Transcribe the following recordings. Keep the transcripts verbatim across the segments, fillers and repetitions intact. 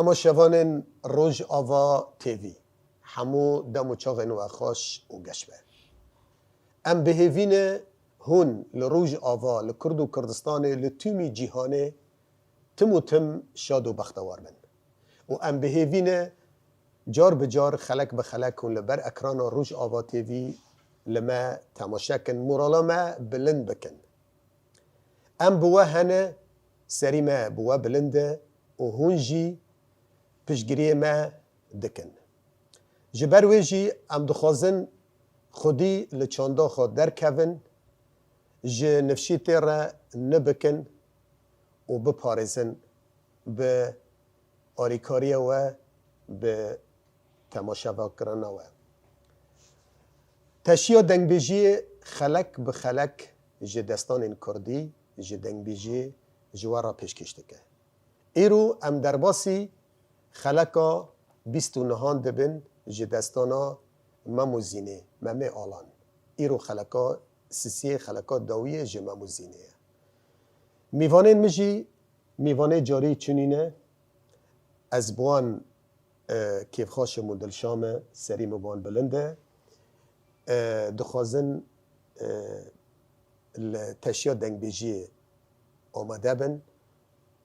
Temaşevanên Rojava T V, hemû dem û çaxên we xweş û geş be. Em bi hêvî ne hûn li Rojava, li Kurd û Kurdistanê, li tûmî cîhanê tim û tim şad û bextewar bin. Û em bi hêvî ne car bi car, xelek bi xelek hûn li ber ekrana Rojava T V li me temaşe kin, morala me bilind bikin. Em bi we hene, serî me bi we bilind e û hûn jî piştgiriyê me dikin. Ji ber wê jî em dixwazin xwedî li çanda xwe derkevin, ji nifşîtê re nibikin û biparêzin bi alîkariya we, bi temaşevankirina we. Teşiya dengbêjiyê xelek bi xelek ji destanên kurdî, ji dengbêjiyê ji we re pêşkêş dike. Îro em derbasî xeleka bîst û nehan dibin ji destana Mem û Zînê, Memê Alan. Îro xeleka sisiyê, xeleka dawiyê ji Mem û Zînê ye. Mîvanên min jî mîvanê carî çinî ne. Ez bi wan, e, kêfxweş im û dilşa me, serî min bi wan bilind e. E, dixwazin, e, li teşiya dengbêjiyê amade bin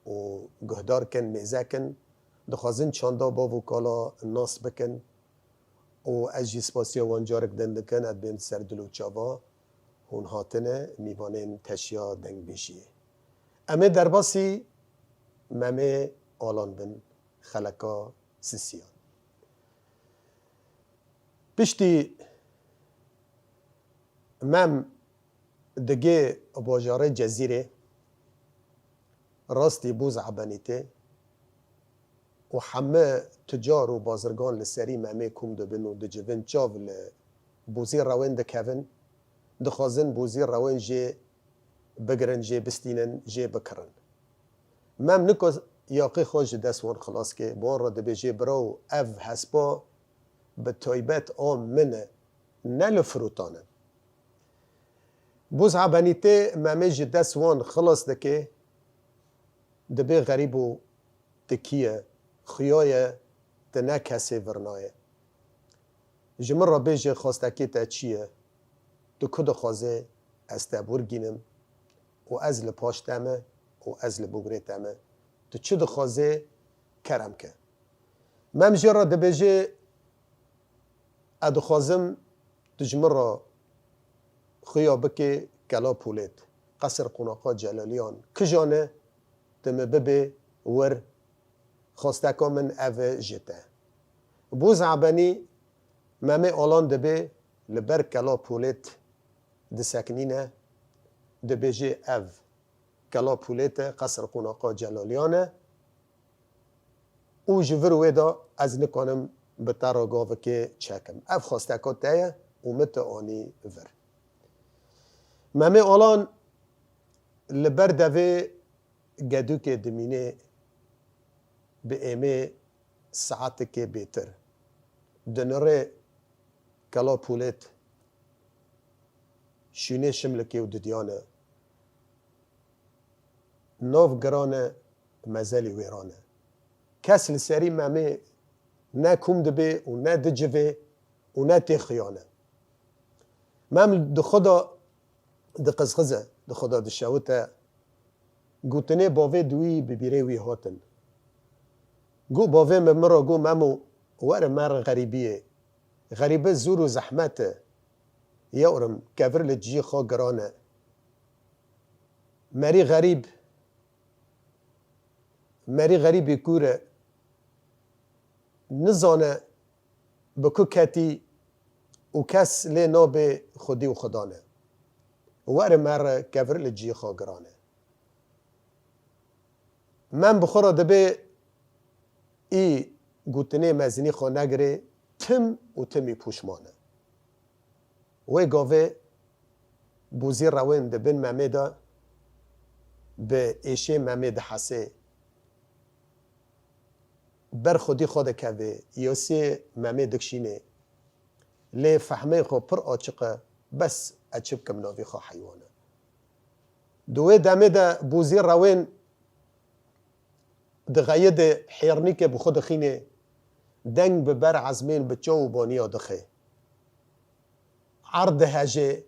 û guhdar kin, mêze kin. Dixwazin çanda bav û kala nas bikin. Û ez jî spasiya wan carek din dikin, ez bên ser dil û çava hûn hatine mîvanên teşiya dengbêjiyê. Em ê derbasî Memê Alan bin, xeleka sisiyan. Piştî Mem digê bajarê Cezîrê, rastî Bûz Ebenîtê û heme tucar û bazirgan li serî Memê kom dibin û dicivin, çav li Bûzî Rewên dikevin, dixwazin Bûzî Rewên jê bigirin, jê bistînin, jê bikirin. Mem niko yaqê xwe ji dest wan xilas ke, bi wan re dibêjê, birawo, ev hespa bi taybet a min e, ne li firotan e. Bûz Ebenîtê Memê ji dest wan xilas dike, dibê, xerîbo, tu kî ye? Xuya ye, tu ne kesê vir nayê. Ji min re bêje, xwestekê te çi ye? Tu ku dixwazê ez te bi wir gînim û ez li paş te me û ez li bûgirê te me. Tu çi dixwazê, kerem ke. Mem jê re dibêje, ez dixwazim tu ji min re xuya bikê Kela Polêt, Qesir Qonaxa Celaliyan. Kija ne, tu min bibê wir, xwesteka min ev e ji te. Bûz Ebenî Memê Alan dibê, li ber Kela Polêt diseknîne, dibêjê, ev Kela Polêt e, Qesir Qonaxa Celaliyan e û ji vir wê de ez nikanim bi te re gavikê çekim. Ev xwesteka te ye û min tu anî vir. Memê Alan li ber devê Gedûkê dimînê, bi êmê saetekê bêtir. Dinirê Kela Polêt şûnê şimlikê û didiyane. Nav girane, mezelî wêran e. Kes li serî Memê ne kom dibê û ne dicivê û ne tê xuyan e. Mem di xwe de diqizqize, di xwe de dişewite. Gotinê bavê di wî bi bîrê wî hatin. Got, bavê min min re got, Memo, were mer xerîbiyê. Xerîbi zor û zehmet e. Yewrim, kevir li ciyê xwe giran e. Merî xerîb, merî xerîbî kûr e. Nizane bi ku ketî û kes lê nabê xwedî û xudan e. Were mere kevir li ciyê xwe giran e. Mem bi xwe re dibê î gotinê mezinî xwe negirê, tim û timî pûşman e. Wê gavê Bûzî Rewên di bin Memê de bi êşê Memê dihesê. Ber xwedî xwe dikevê, yosê Memê dikşînê. Lê fehmê xwe pir açiq e, bes ez çi bikim navê xwe heywan e. Di wê demê de Bûzî Rewên Dixeyidê hêrnîkê bi xwe dixînê, deng bi ber ezmên bi çaw û baniya dixê. Erd dihejê,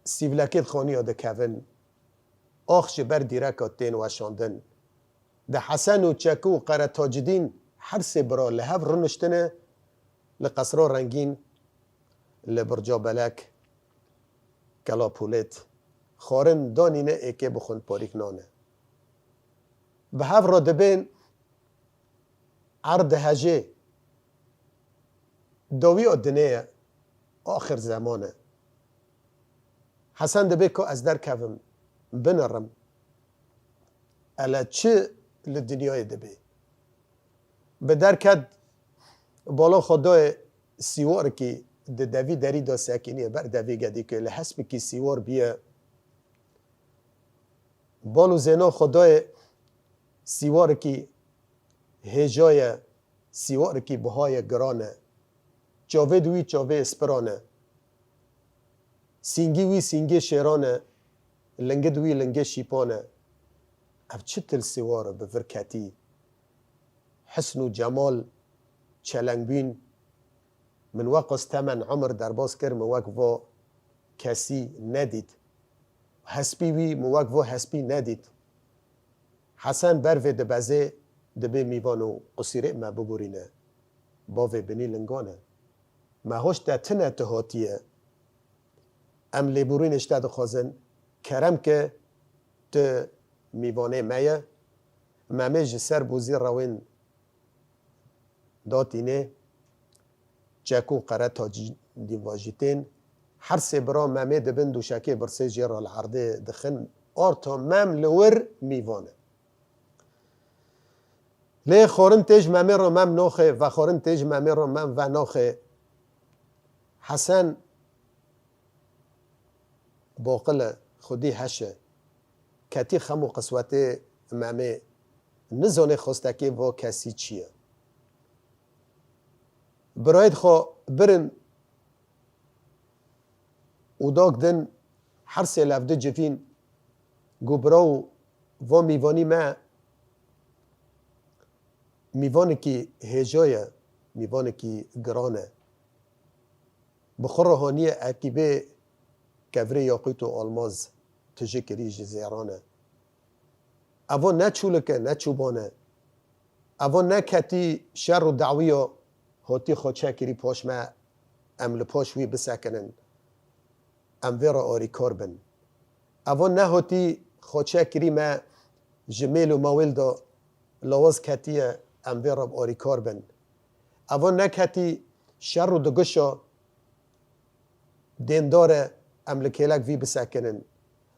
sîvlekê di xaniya dikevin, ax ji ber dîreka tên weşandin. Di Hesen û Çekû û Qere Tacîdîn her sê bira li hev rûniştine, li Qesra Rengîn, li Birca Belek, Kela Polêt, xwarin danîne êkê bixwin parîk nane. Bi hev re dibên erd dihejê, dawiya dinê ye, axir zeman e. Hesen dibê ku ez derkevim, binirim. Ele çi li dinyayê dibê? Bi derket bala xwe dayê sîwarikî di devî derî de sekiniye ber devê gedîkê li hespikî sîwar biye. Bal û zêna xwe dayê sîwarikî hêja ye, sîwarikî biha ye, giran e. Çavê di wî çavê spiran e. Sîngî wî sîngê şêran e. Lingi di wî lingê şîpan e. Ev çi til sîwar e bi vir ketî? Hisn û cemal, çelengbûn. Min weqas temen, umir derbas kir, min wek va kesî nedît. Hespî wî min wek va hespî nedît. Hesen ber vê dibezê, dibê mîvan û qusîrê me bibûrîne. Bavê binî lingan e. Me hoş te tine tu hatiye. Em lêborînê ji te dixwazin. Kerem ke tu mîvanê me ye. Memê ji ser bûzî rewên datînê, Çekû Qere Tacîdîn vajîtên, her sê bira Memê dibin dûşekê birsê jê re li erdê dixin, arta Mem li wir mîvan e. Lê xwarin tê ji Memê re Mem naxê, vexwarin tê ji Memê re Mem venaxê. Hesen baqil e, xwedî heş e. Ketî xem û qiswetê Memê, nizane xwestekê va kesî çi ye. Birayê xwe birin û dag din, her sê lev di civîn, got, birawo, va mîvanî me mîvanekî hêja ye, mîvanekî giran e. Bi xwe re haniye ekîbê kevirê yaqût û almaz tije kirî ji zêran e. Evo ne çûlik e, ne çûban e. Evo ne ketî şer û dawiya hotî xwe çekirî paş me, em li paş wî bisekinin. Em vê re arîkar bin. Evo ne hotî xwe çekirî me ji mêl û mawêl de lawaz ketiye, em vê re arîkar bin. Evo ne ketî şer û diguşa dêndar e, em li kêlek vî bisekinin.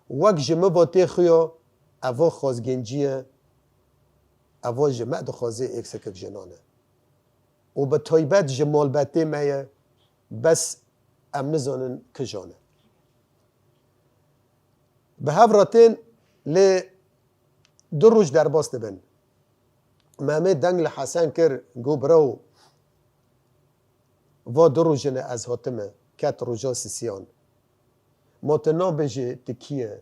Wek ji min ve tê xuya, evo xwezgêncî ye, evo ji me dixwaze êksekek jinan e. Û bi taybet ji malbetê me ye, bes em nizanin kijan e. Bi hev re tên lê du roj derbas dibin. Memê deng li Hesen kir, got, birawo, va du roj in ez hatime, ket roja sisiyan. Ma tu nabêjî tu kî ye?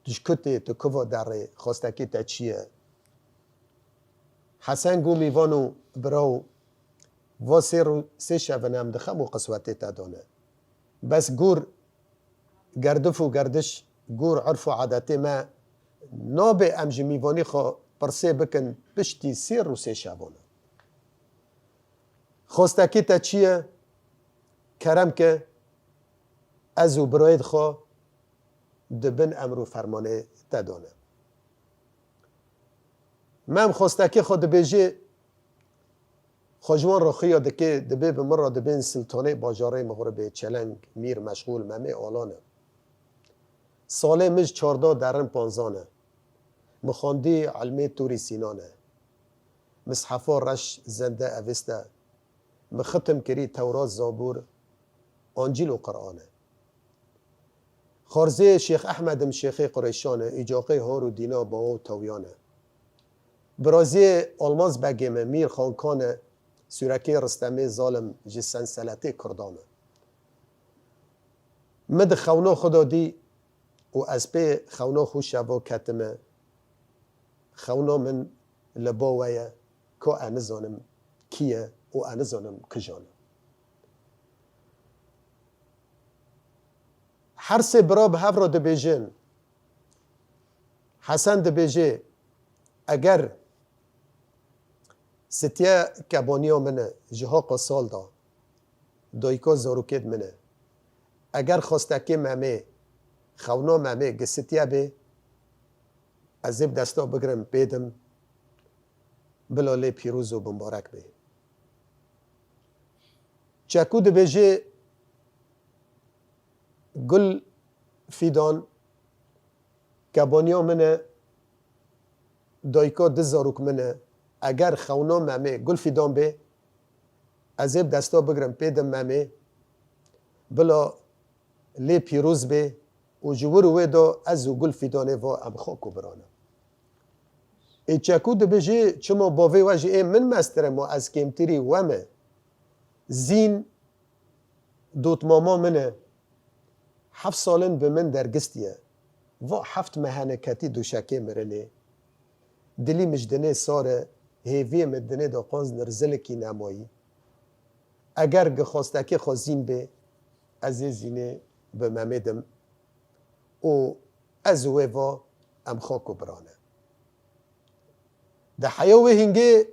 Tu ji ku tê, tu kuva derê, xwestekê te çi ye? Hesen got, mîvan û birawo, va sê ro-, sê şev in em di xem û qiswetê te de ne. Bes gor gerdif û gerdiş, gor urf û adetê me, nabe em ji mîvanî xwe pirsê bikin piştî sê rû sê şevan. Xwestekî te çi ye? Kerem ke, ez û birayê xwe di bin emr û fermanê te de ne. Mem xwestekê xwe dibêje, xwe ji wan re xuya dike, dibê bi min re dibên siltanê bajarê mixuribê, çeleng, mîr, meşxûl, Memê Alan e. Salê min ji çardeh derin panzan e. Min xwendî ilmê Tûrî Sînan e. Mishefa reş, zende, Evîste. Min xitim kirî Tewrat, Zabûr, Ancîl û Quran e. Xwarzê Şêx Ehmed im, Şêxê Qureyşan e, îcaqê Har û Dîna, Bawa û Tewyan e. Birazê Almaz Begê me, Mîr Xankan e, sûrekê Ristemê zalim ji senseletê Kurdan e. Min di xewna xwe de dî û ez pê xewna xwe şeva ketime. Xewna min li ba we ye, ka e nizanim kî ye û e nizanim kijan e. Her sê bira bi hev re dibêjin. Hesen dibêje, eger sitiye kebaniya min e ji haqa sal de, dayika zarokêt min e. Eger xwestekê Memê, xewna Memê gisitiye bê, ez ê bi desta bigirim pê dim, bila lê pîroz û bimbarek bê. Çekû dibêje, Gul Fîdan kebaniya min e, dayika du zarok min e. Eger xewna Memê Gul Fîdan bê, ez ê bi desta bigirim pê dim Memê, bila lê pîroz bê û ji wir û wê de ez û Gul Fîdanê va em xak û bira ne. Ê Çekû dibêje, çima bavê we ji ê min mestir e, ma ez kêmtirî we me? Zîn dotmama min e. Heft sal in bi min dergistiye. Va heft mehene ketî duşekê mirinê. Dilî min ji dinê sar e, hêviyê min dinê de qanz nirzilikî nemayî. Eger gi xwestekê xwe Zîn bê, ez ê Zînê bi Memê dim û ez û wê va em xak û bira ne. Di heya wê hingê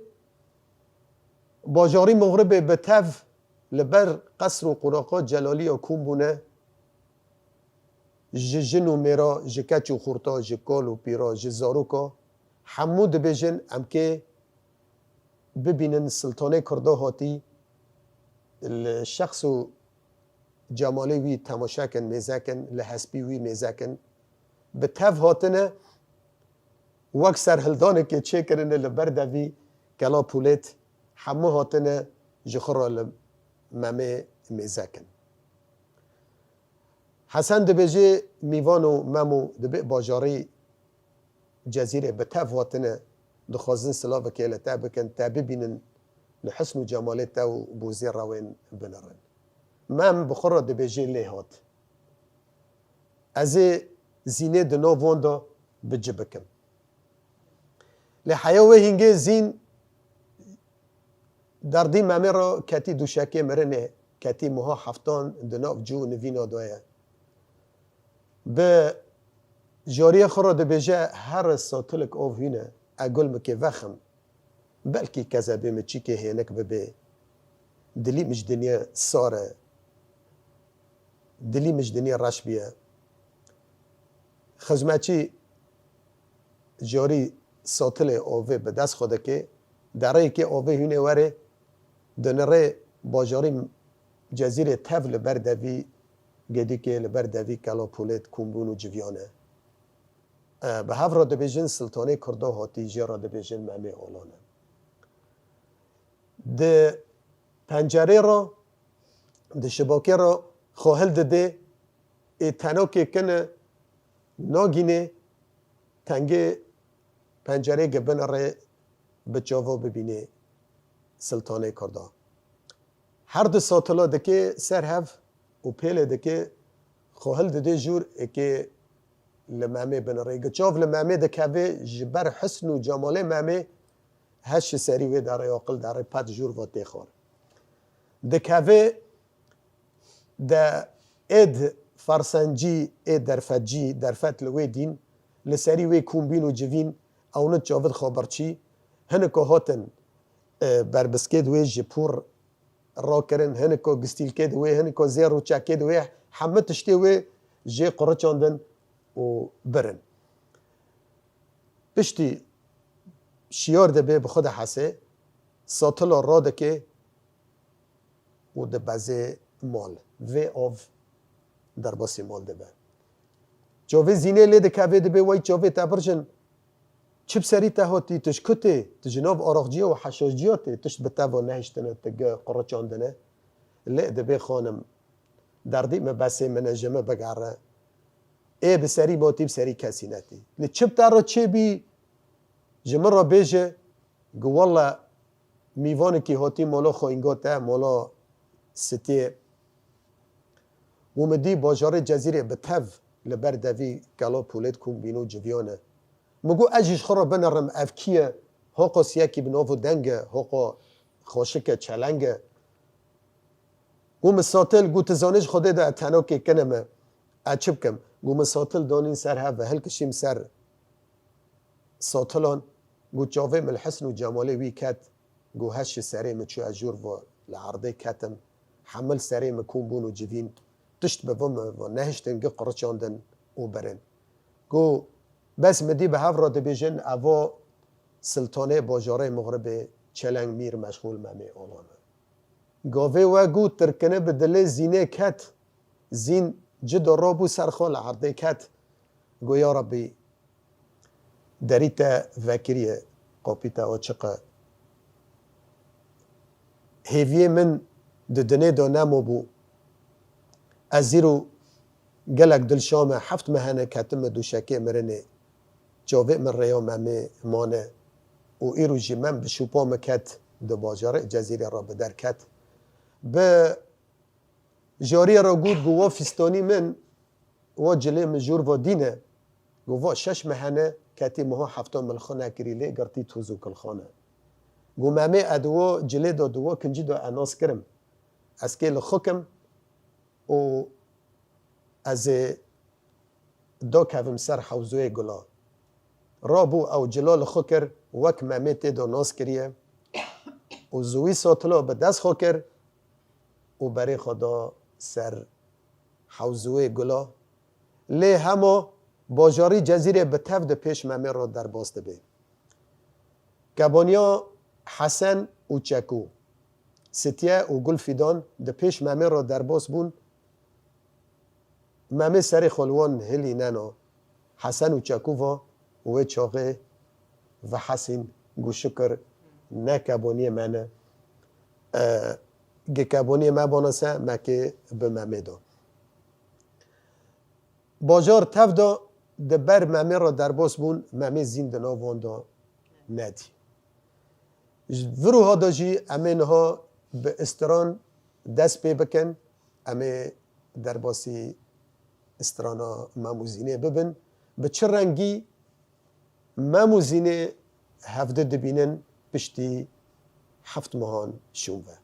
bajarî Mixribê bi tev li ber qesr û quraqa Celaliya kom bûne, ji jin û mêra, ji keç û xurta, ji kal û pîra, ji zaroka, hemû dibêjin, em kê bibînin Siltanê Kurda hatî, li şexs û cemalê wî temaşe kin, mêze kin, li hespî wî mêze kin. Bi tev hatine, wek serhildanekê çêkirine li ber devî Kela Pûlêt, hemû hatine ji xwe re li Memê mêze kin. Hesen dibêje, Mîvan û Memo di bê bajarî Cezîrê bi tev hatine, dixwazin silavekê li te bikin, te bibînin, li husn û cemalê te û bozê rewên binirin. Mem bi xwe re dibêje, lê hat. Ez ê Zînê di nav wan de bi ci bikim. Lê heya wê hingê Zîn derdî Memê re ketî duşekê mirinê, ketî meha heftan di nav cû û nivîna de ye. Bi jariyê xwe re dibêje, here sotilik av hûn e, e gul min kê vexim. Belkî kezebê min çîkê hênik bibê. Dilî min ji dinyê sar e. Dilî min ji dinyê reş bûye. Xizmetçî carî sotilê avê bi dest xwe dike, dereyekê avê hûnê were, dinirê bajarî Cezîrê tev li ber devî Gedîkê, li ber devî Kela Pûlêt kombûn û civiyane. E, bi hev re dibêjin Siltanê Kurda hatî, jê re dibêjin Memê Olan e. Di pencerê re, di şibakê re xwe hildidê, ê tenokê kine nagînê, tengê pencerê gi binirê bi çavo bibînê Siltanê Kurda. Her du satila dike ser hev û pêlê dike, xwe hildidê jûr êkê li Memê binirê. Gi çav li Memê dikeve, ji ber husn û cemalê Memê heş ji serî wê derê aqil derê pet jûr va tê xwar. Dikeve de êd fersencî, ê derfetcî, derfet li wê dîn, li serî wê kombîn û civîn, ewnit çavit xwe birçî, hiniko hatin, e, berbiskê di wê ji pûr rakirin, hiniko gistîlkê di wê, hiniko zêr û çekê di wê, hemû tiştê wê jê quriçandin û birin. Piştî şiyar dibê bi xwe de hesê, satila radikê û dibezê mal. Vê av derbasî mal dibe. Çavê Zînê lê dikevê dibê, wey çavê te birjin, çi bi serî te hatî, tu ji ku tê, tu ji nav araqciya û heşaşciya tê, tişt bi te ve nehiştine, tu gi quriçandine. Lê dibê xanim, derdî min besê min e, ji min bigere. Ê bi serî me hatî, bi serî kesî netî. Li çi bi te re çêbî, ji min re bêje, gi welle mîvanekî hatî mala xwînga te, mala sitiyê. Û min dî bajarê Cezîrê bi tev li ber devî Kela Pûlêt kombîn û civiyane. Min got, ez jî ji xwe re binirim, ev kî ye? Hoqo siyekî bi nav û deng e, hoqo xweşik e, çeleng e. Got, min Sotil, got, tu zanî ji Xwedê de ez tenokê kine me. Ez çi bikim? Got, min Sotil danîn ser hev ve, hilkişîm ser Sotilan. Got, çavê min li hisn û cemalê wî ket. Got, hişt ji serê min çû, ez jûr ve li erdê ketim. Hemil serê min kom bûn û civîn. Tişt bi vir min ve nehiştin, gi qiriçandin û birin. Got, bes min dî bi hev re dibêjin, eva Siltanê bajarê Mixribê çeleng mîr meşxûl Memê Olan e. Gavê we got, tirkine bi dilê Zînê ket. Zîn cida rabû ser xwe li erdê ket. Got, ya Rebbî, derî te vekiriye, qapî te açiq e. Hêviyê min di dinê de nemabû. Ez îro gelek dilşa me, heft mehene ketime dûşekê mirinê. Çavê min rêya Memê mane û îro jî Mem bi şûpa min ket, di bajarê Cezîrê re bi der ket. Bi jariyê re got, got, wa fîstanî min, wa cilê min jûr va dîne. Got, va şeş mehene ketî, meha hefta min li xwe nekirî, lê girtî toz û kilxan e. Got, Memê, ez di wa cilê de, di wa kincî de ez nas kirim. Ez kê li xwe kim û ez ê dakevim ser hewzoyê gula. Rabû ew cila li xwe kir, wek Memê tê de nas kiriye û ziwî Sotila bi dest xwe kir û berê xwe da ser hewzoyê gula. Lê hema bajarî Cezîrê bi tev di pêş Memê re derbas dibe. Kebaniya Hesen û Çekû, Sitiye û Gulfîdan di pêş Memê re derbas bûn. Memê serê xwe li wan hilînena. Hesen û Çekû va, wê çaxê vehesîn, got, şikir ne keboniyê me ne. E, gi keboniyê me bana se, me kê bi Memê da. Bajar tev da, di ber Memê re derbas bûn, Memê Zîn di nav wan de nedî. Ji vir û ha de jî em ê niha bi istiran dest pê bikin, em ê derbasî istirana Mem û Zînê bibin. Bi çi rengî Mem û Zînê hevdi dibînin piştî heft mehan şûn ve.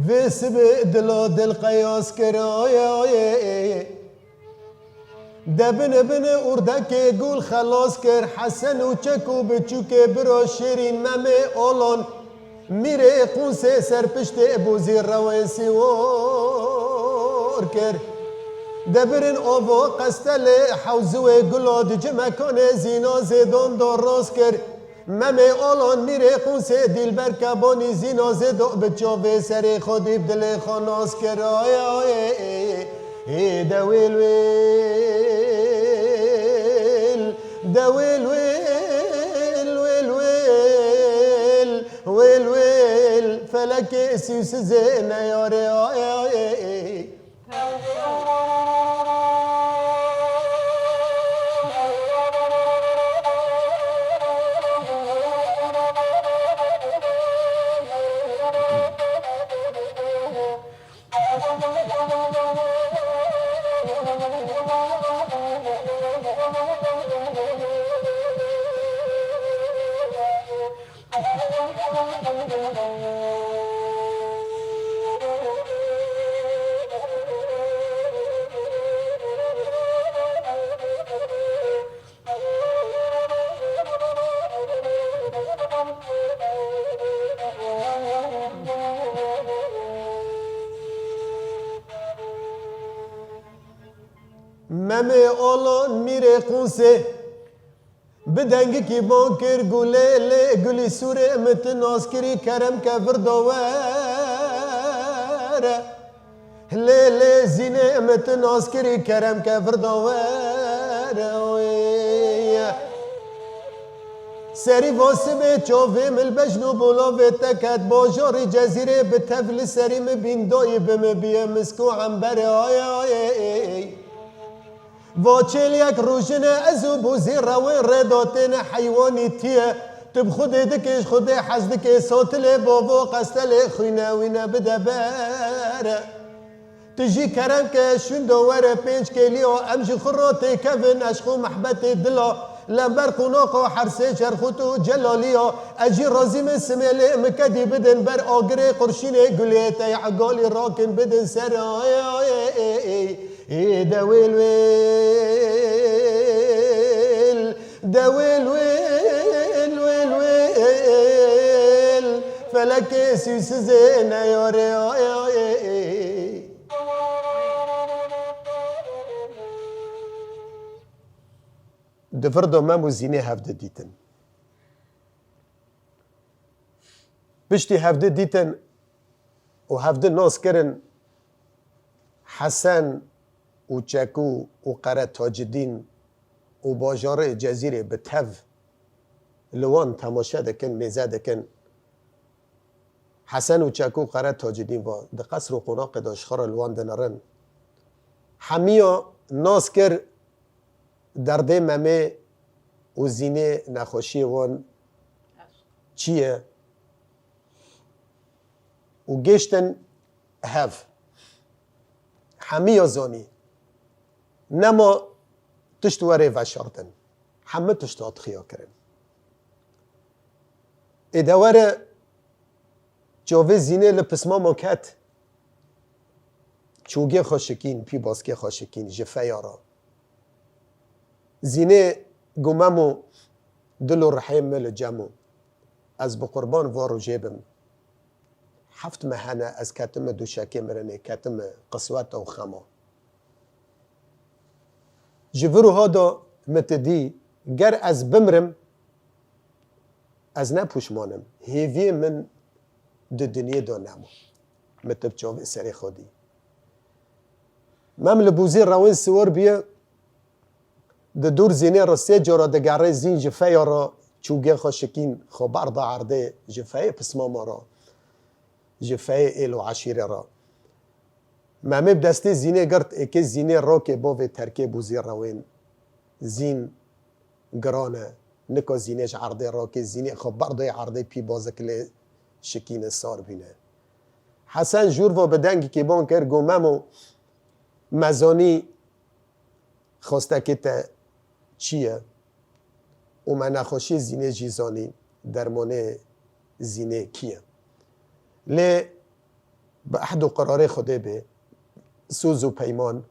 Vê sibê dila dil qeyas kir, ay, ay, ay. De bini bini ûrdekê gul xelas kir, Hesen û Çek û biçûkê bira şêrîn Memê Olan. Mîrê Qunsê ser piştê bozî rewên sîwor kir. Debirin ava qestelê hewziwê gula di cimekanê zîna zêdan da rast kir. Memê Alan Mîrê Qunsê dîlber Kebanî zîna zêda bi çavê serê xwe dî bi dilê xwe nas kir. Ay, ay, ê, ê, de wêl, wêl, de wêl, wêl, wêl, wêl. Wêl wêl, felekê sî û sizê neyarê, ay, ay, ay. Memê Alon mîrê Qunsê, bi dengikî ban kir gulê lê gulî sûrê, min ti nas kirî kerem ke vir da were. Lê lê zînê, min ti nas kirî kerem ke vir da were. Oy. Serî va sibê çavê min li bejn û bolavê te ket, bajarî Cezîrê bi tev li serî min bîn, dayî bi min bîye misk û emberê. Ay, ay, ey, ey. Va çêliyek rojine ez û bûzî rewên rê da têne heywanî tiye. Tu bi Xwedê dikê, ji Xwedê hez dikê, sotilê bavo qestelê xwîne wîne bide bere. Tu jî kerem ke şûnda were pênc kêliya, em ji xwe re têkevin eşq û mehbetê dila. Lember qonaxa hersê Cerxût û Celaliya, ez jî razî me simêlê min kedî bidin ber agirê qurşînê gulê te egalî rakin bidin ser. Ê, ê, ê, ê, ê, dewêl wêl, dewêl wêl, wêl wêl, felekê sîsizê neyarê. Ay, ay, ê, ê. Di vir de Mem û Zînê hevdi dîtin. Piştî hevdi dîtin û hevdi nas kirin, Hesen û Çekû û Qere Tacidîn û bajarê Cezîrê bi tev li wan temaşe dikin, mêze dikin. Hesen û Çekû û Qere Tacidîn va di qesr û qonaxê de ji xwe re li wan dinirin. Hemiya nas kir derdê Memê û Zînê, nexweşiyê wan çi ye û gêştin hev. Hemiya zanî. Nema tişt werê veşartin. Hemî tişt hat xiya kirin. Ê de were çavê Zînê li pismama ket. Çûgê xwe şikîn, pîbaskê xwe şikîn ji feya re. Zînê got, Memo, dil û rihê min li cem o. Ez bi qurban van rojê bim. Heft meh hene ez ketime dûşekê mirinê, ketime qisweta û xema. Ji vir û ha de min ti dî, ger ez bimrim, ez ne pûşman im. Hêviyê min di dinyê de nema. Min ti bi çavê serê xwe dî. Mem li bûzî rewên siwar bûye, di dûr Zînê re sê cara digerê, Zîn ji feya re çûgê xwe şikîn, xwe berda erdê, ji feyê pismama re, ji feyê êl û eşîrê re. Memê bi destê Zînê girt, êkê Zînê rakê bavê terkê bûzî rewên. Zîn giran e. Nika Zînê ji erdê rakê, Zînê xwe berdayê erdê, pîbazik lê şikîne, sar bîne. Hesen jûr va bi dengekî ban kir, got, Memo, me zanî xwestekê te çi ye û me nexweşiyê Zînê jî zanî, dermanê Zînê kî ye. Lê bi ehd û qirarê Xwedê bê, soz û peyman,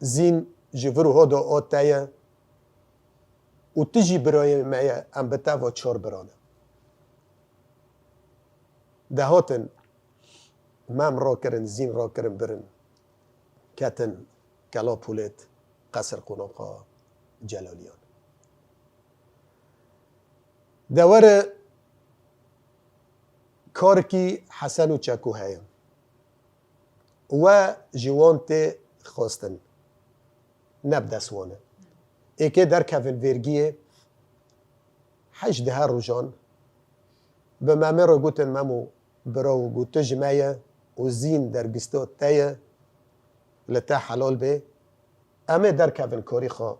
Zîn ji vir û ha de a te ye û tu jî birayê me ye, em bi te ve çar bira ne. Dehatin, Mem rakirin, Zîn rakirin birin. Ketin Kela Pûlêt, qesir qonaxa Celaliyan. De were karkî Hesen û Çekû heye. We ji wan tê xwestin. Ne bi dest wan e. Êkê derkevin vêrgiyê, heşt dehe rojan bi Memê re gotin, Memo, bira û got, tu ji me ye û Zîn dergista te ye, li te helal bê. Em ê derkevin karî xwe.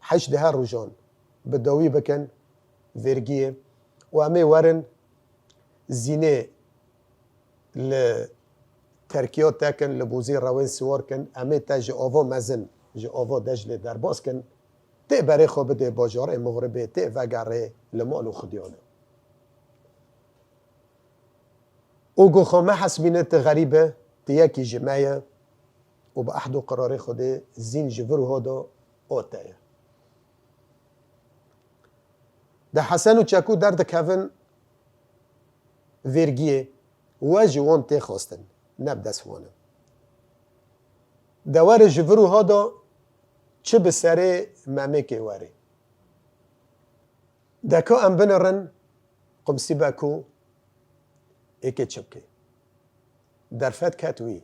Heşt dehe rojan bi dawî bikin vêrgiyê û em ê werin Zînê li terkiya te kin, li bûzî rewên siwar kin, em ê te ji ava mezin, ji ava Declê derbas kin, tê berê xwe bidê bajarê Mixribê, tê vegerê li mal û xwediyane. Û got, xwe mehesibîne, tu xerîb e, tu yekî ji me ye û bi ehd û qirarê Xwedê Zîn ji vir û ha de a te ye. De Hesen û Çekû derdikevin vêrgiyê, we ji wan tê xwestin, ne bi dest wan e. De were ji vir û ha de çi bi serê Memêkê werê. De ka em binirin, Qumsî Beko êkê çi bike. Derfet ket wî.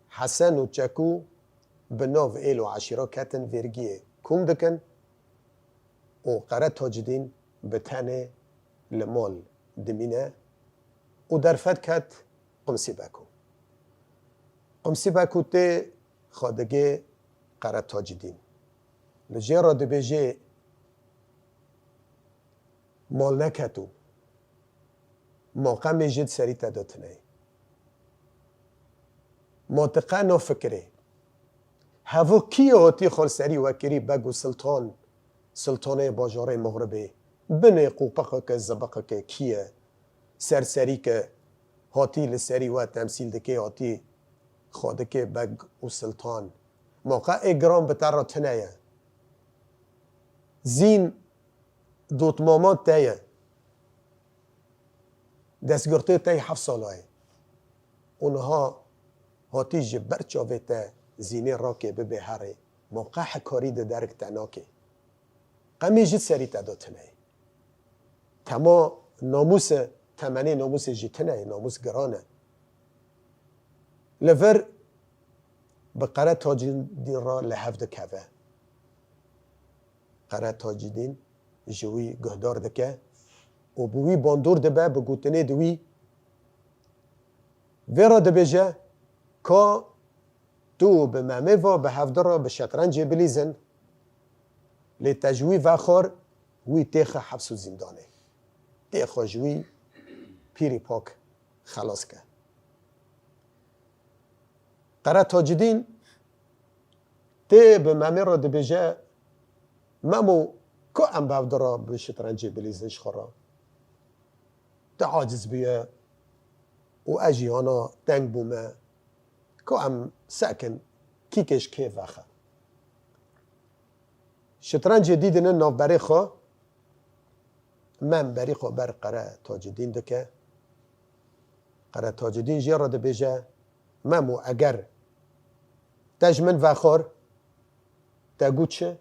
Hesen û Çekû bi nav êl û eşîra ketin vêrgiyê kom dikin û Qere Tacîdîn bi tenê li mal dimîne û derfet ket Qumsî Beko. Qumsî Beko tê xwe digê Qere Tacîdîn. Li jê re dibêjê, mal neketû. Ma qemê jê di serî te de tune ye. Ma ti qe nafikirê. Hevo kî ye hatî xwe li serî we kirî beg û siltan, siltanê bajarê Mixribê? Binê qûpiqeke, zibiqeke kî ye? Serserîke hatî li serî we temsîl dike, hatî xwe dike beg û siltan. Ma qe ê giran bi te re tune ye. Zîn dotmama te ye. Destgirtê te yê heft sala ye. Û niha hatî ji ber çavê te Zînê rake bibe herê. Ma qe hekarî di derik te nake. Qemê jî serî te de tune ye. Tema namûs e, temenê namûsê jî tune ye, namûs giran e. Li vir bi Qere Tacîdîn re li hev dikeve. Qere Tacîdîn ji wî guhdar dike û bi wî bandor dibe, bi gotinê di wî vê re dibêje, ka tu bi Memê ve bi hevdi re bi şetrencê bilîzin, lê te ji wî vexwar, wî têxe heps û zîndanê. Têxe ji wî pîrî pak xelas ke. Qere Tacîdîn tê bi Memê re dibêje, Memo, ku em bi hev di re bi şitrencê bilîzin ji xwe re? Tu aciz bûye û ez jî hana teng bûme. Ku em sekin, kîkê ji kê vexe? Şitrencê dîdine navberê xwe, Mem berî xwe ber Qere Tacîdîn dike. Qere Tacîdîn jê re dibêje, Memo, eger te ji min vexwar, te got çi,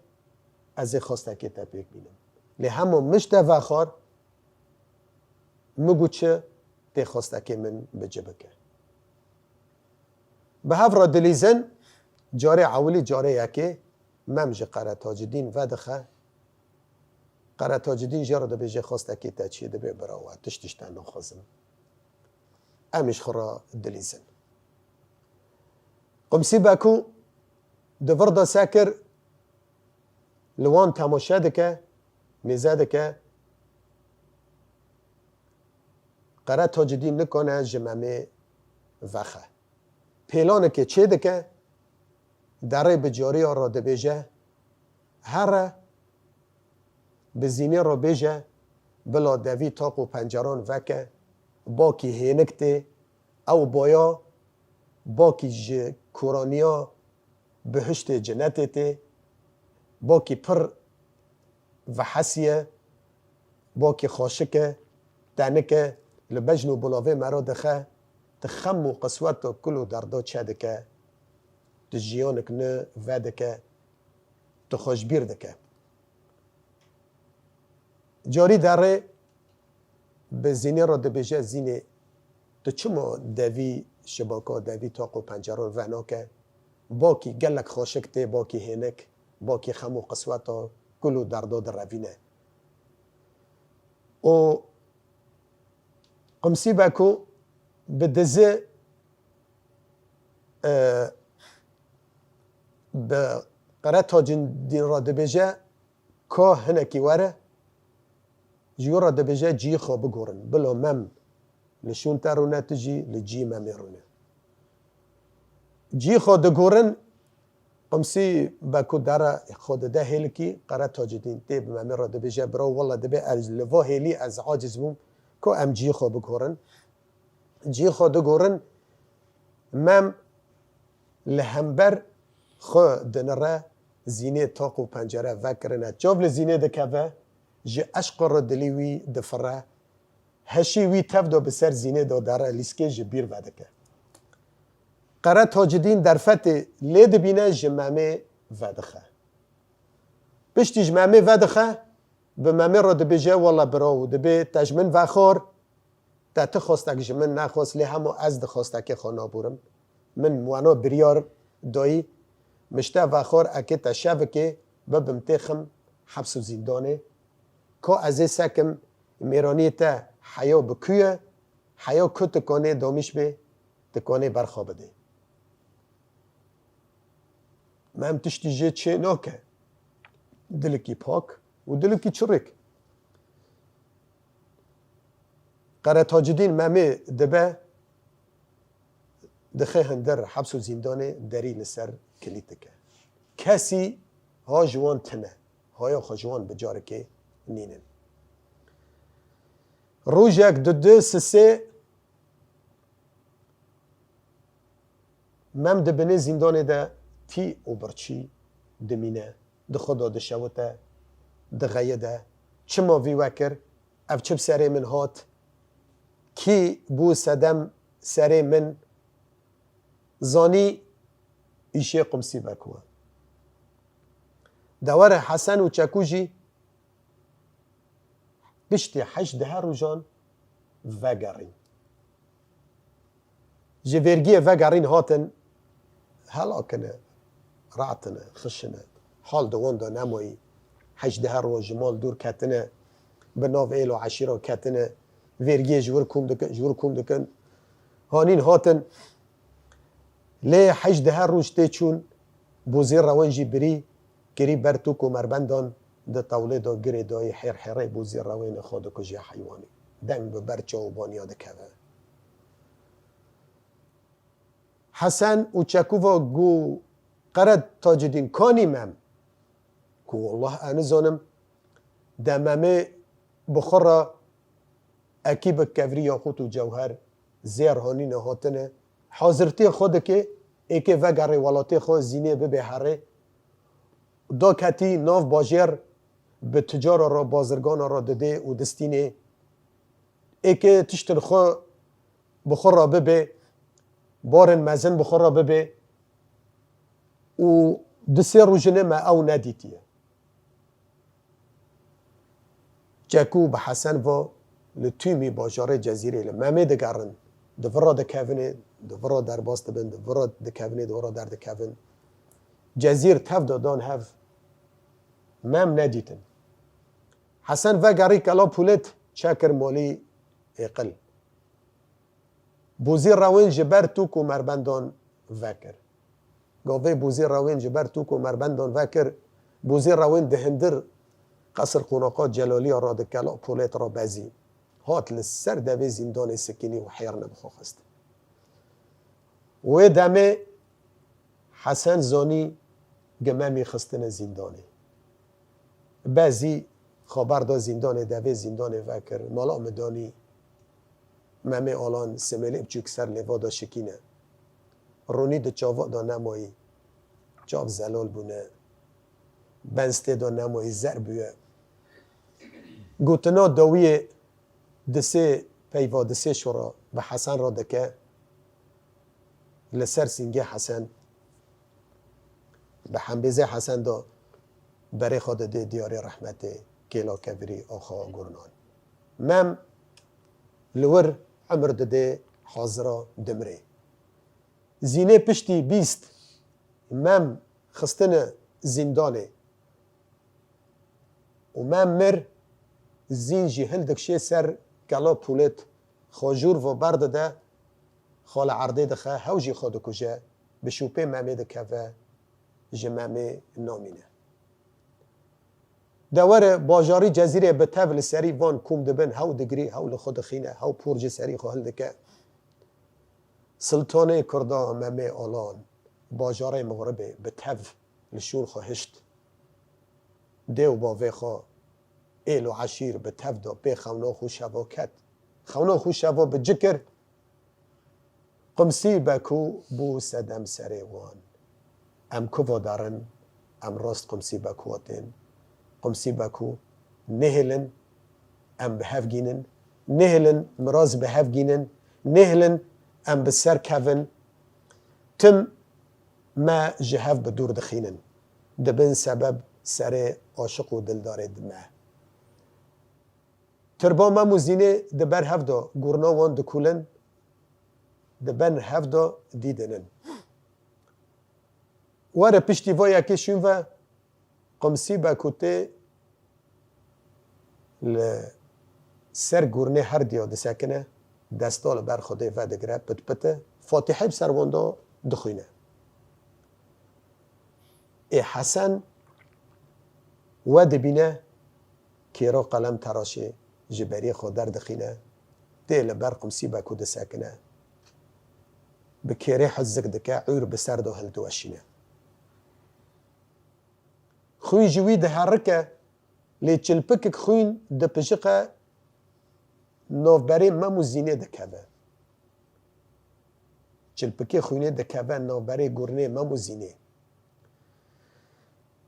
ez ê xwestekê te pêk bînim. Lê hema min ji te vexwar, min got çi, tê xwestekê min bi ci bike. Bi hev re dilîzin, carê ewilî, carê yekê Mem ji Qere Tacîdîn vedixe. Qere Tacîdîn jê re dibêje, xwestekê te çi ye? Dibê, bira we, tişt ji te naxwazim. Em ji xwe re dilîzin. Qumsî Beko di vir de sekir, li wan temaşe dike, mêze dike. Qere Tacîdîn nikane ji Memê vexe. Pêlanekê çêdike, derê bi cariya re dibêje, here bi Zînê re bêje, bila devî taq û penceran veke, bakî hênik tê, ew baya bakî ji koraniya bihiştê cinetê tê, bakî pir vehesî ye, bakî xweşik e, tenik e, li bejn û bilavê me re dixe, tu xem û qisweta kul û derda çêdike, tu jiyanek nû vedike, tu xwe ji bîr dike. Carî derê bi Zînê re dibêje, Zînê, tu çima devî şibaka, devî taq û penceran venake? Bakî gelek xweşik tê, bakî hênik, bakî xem û qisweta kul û derda direvîne. Û Qumsî Beko bi dizi, e, bi Qere Tacîdîn re dibêje, ka hinekî were, ji wî re dibêje, cihê xwe bigorin. Bila Mem li şûn te rûne, tu jî li cihê Memê rûne. Cihê xwe digorin, Qumsî Beko dere xwe dide hêlikî, Qere Tacîdîn tê bi Memê re dibêje, bira, wele dibê ez li va hêlî ez aciz bûm, ku em cihê xwe bigorin. Cihê xwe digorin, Mem li hember xwe dinire, Zînê taq û pencere vekirine. Çav li Zînê dikeve, ji eşqê re dilî wî difire. Heşî wî tev de bi ser Zînê de dere, lîskê ji bîr vedike. Qere Tacidîn derfetê lê dibîne, ji Memê vedixe. Piştî ji Memê vedixe, bi Memê re dibêje, wele birawo, dibê te ji min vexwar, te ti xwestek ji min nexwest, lê hema ez di xwestekê xwe naborim. Min wena biryar dayî, min ji te vexwar, eke te şevikê bibim têxim heps û zîndanê. Ka ez ê sekim, mêraniyê te heya bi ku ye, heya ku tikanê damîş bê, tikanê berxa bidê. Mem tiştî jê çê nake. Dilikî pak û dilikî çirrêk. Qere Tacidîn Memê dibe, dixe hindir heps û zîndanê, derî li ser kilît dike. Kesî ha ji wan tine. Haya xwe ji wan bi carekê nînin. Rojek, du, du, sisê, Mem di binê zîndanê de tî û birçî dimîne, di xwe de dişewite, dixeyide. Çima vî we kir? Ev çi bi serê min hat? Kî bû sedem serê min? Zanî îşê Qumsî Beko ye. Dewere Hesen û Çekû jî piştî heşt dehe rojan vegerîn. Ji vergiyê vegerîn hatin, helakine, ratine, xişine. Hal di wan de nemayî. Heşt dehe roj ji mal dûr ketine, bi nav êl û eşîra ketine, vergiyê ji wir kom dikin, ji wir kom dikin. Hanîn hatin, lê heşt dehe roj tê çûn, Bozî Rewen jî birî, kirî ber tûk û merbendan, di tewlê de girê dayî, hêr hêrê Bozî Rewênê xwe dikuje heywanî. Deng bi ber çaw û baniya dikeve. Hesen û Çekû va, got, Qere Tacidîn, kanî Mem? Ku, wallah, ez nizanim. De Memê bi xwe re ekî bi kevrî yaqût û cewher zêr hanîne hatine. Hazirtiyê xwe dike, êkê vegerê welatê xwe, zînê bibe herê. Da ketî nav bajêr, bi ticara re, bazirgana re didê û distînê. Êkê tiştin xwe bi xwe re bibe, barên mezin bi xwe re bibe û du sê rojine me ew nedîtiye. Çekû bi Hesen va, li tûmî bajarê Cezîrê li Memê digerin, di vir re dikevine, di vir re derbas dibin, di vir re dikevine, di vir re derdikevin. Cezîr tev de dan hev, Mem nedîtin. Hesen vegerî Kela Pûlêt, çekir malî êqil. Bûzî Rewên ji ber tûk û merbendan vekir. Gavê Bûzî Rewên ji ber tûk û merbendan vekir, Bûzî Rewên di hindir qesir qonaqa Celaliya re di Kela Polêt re bezî. Hat li ser devê zîndanê sikînî û hêrine bi xwe xist. Wê demê Hesen zanî gi Memî xistine zîndanê. Bezî xeber da zîndanê, devê zîndanê vekir. Mala Midanî, Memê Alan, Simêlê Biçûk ser lêva da şikîne. Ronî di çava da nemayî. Çav zelal bûne. Benz tê da nemayî, zer bûye. Gotina dawiyê di sê peyva, di sê şora bi Hesen re dike. Li ser sîngê Hesen, bi hembêzê Hesen de berê xwe didê diyarê rehmetê kêla kevirî Axa Gurnan. Mem li wir emir didê hazira dimirê. Zînê piştî bîst Mem xistine zîndanê. Û Mem mir, Zîn jî hildikşê ser Kela Pûlêt, xwe jûr ve berdide, xwe li erdê dixe, hew jî xwe dikuje, bi şûpê Memê dikeve, ji Memê namîne. Dewere bajarî Cezîrê bi tev li serî van kom dibin, hew digirî, hew li xwe dixîne, hew por ji serî xwe hildike. Siltanê Kurda Memê Alan, bajarê Mixribê bi tev li şûr xwe hişt. Dê û bavê xwe, êl û eşîr bi tev de pê xewna xwe şeva ket. Xewna xwe şeva bi ci kir. Qumsî Beko bû sedem serê wan. Em kuva derin, em rast Qumsî Beko tên. Qumsî Beko, nehêlin em bi hev gînin, nehêlin miraz bi hev gînin, nehêlin em bi ser kevin. Tim me ji hev bi dûr dixînin, dibin sebeb serê aşiq û dildarê di me. Tirba Mem û Zînê di ber hev de gurna wan dikulin, di ben hev de dîdinin. Were piştî vê yekê şûn ve, Qumsî Beko tê li ser gurnê herdiya disekine, desta li ber Xwedê vedigire, pitpite, Fatîhê bi ser wan de dixwîne. Ê Hesen we dibîne, kêra qelem teraşê ji beriyê xwe derdixîne, tê li ber Qumsî Beko disekine, bi kêrê hizik dike, ûr bi ser de hildiweşîne. Xwîn ji wî diherike, lê çilpikik xwîn dipijiqe, navberê Mem û Zînê dikeve. Çilpikê xwînê dikeve navberê gurnê Mem û Zînê.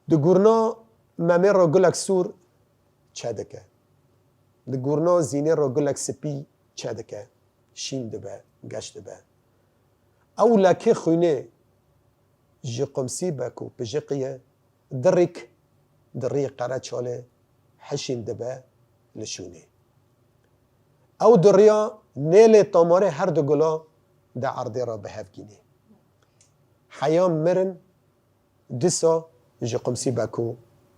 Di gurna Memê re gulek sûr çedike. Di gurna Zînê re gulek spî çedike. Şîn dibe, geş dibe. Ew lekê xwînê ji Qumsî Beko pijiqiye, dirîk di rî qereçalê hişîn dibe li şûnê. Ew diriya nêlê tamarê her du gula di erdê re bi hev gînê. Heya mirin dîsa ji Qumsî Beko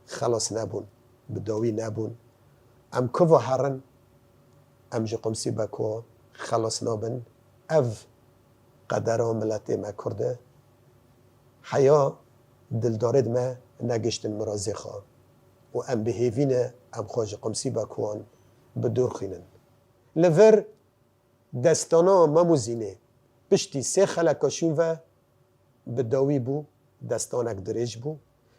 xelas nebûn, bi dawî nebûn. Em kuva herin, em ji Qumsî Beko xelas nabin. Ev qedera miletê me Kurd e. Heya dildarê di me negiştin mirazê xwe û em bi hêvî ne em xwe ji Qumsî Bekoan bi dûr xwînin. Li vir destana Mem û Zînê piştî sê xeleka şûn ve bi dawî bû, destanek dirêj bû.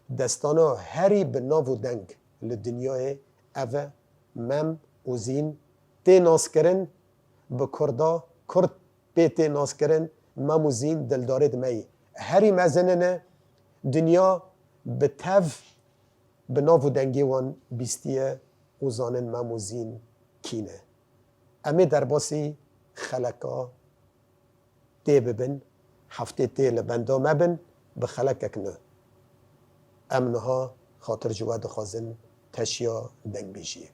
Destana herî bi nav û deng li dinyayê ev e, Mem û Zîn tê naskirin, bi Kurda, Kurd pê tê naskirin, Mem û Zîn dildarê di me yî. Herî mezin in e, dinya bi tev bi nav û dengê wan bîstiye û zanin Mem û Zîn kî ne. Em ê derbasî xeleka tê bibin, heftê tê li benda me bin, bi xelekek nû. Em niha xatir ji we dixwazin teşiya dengbêjiyê.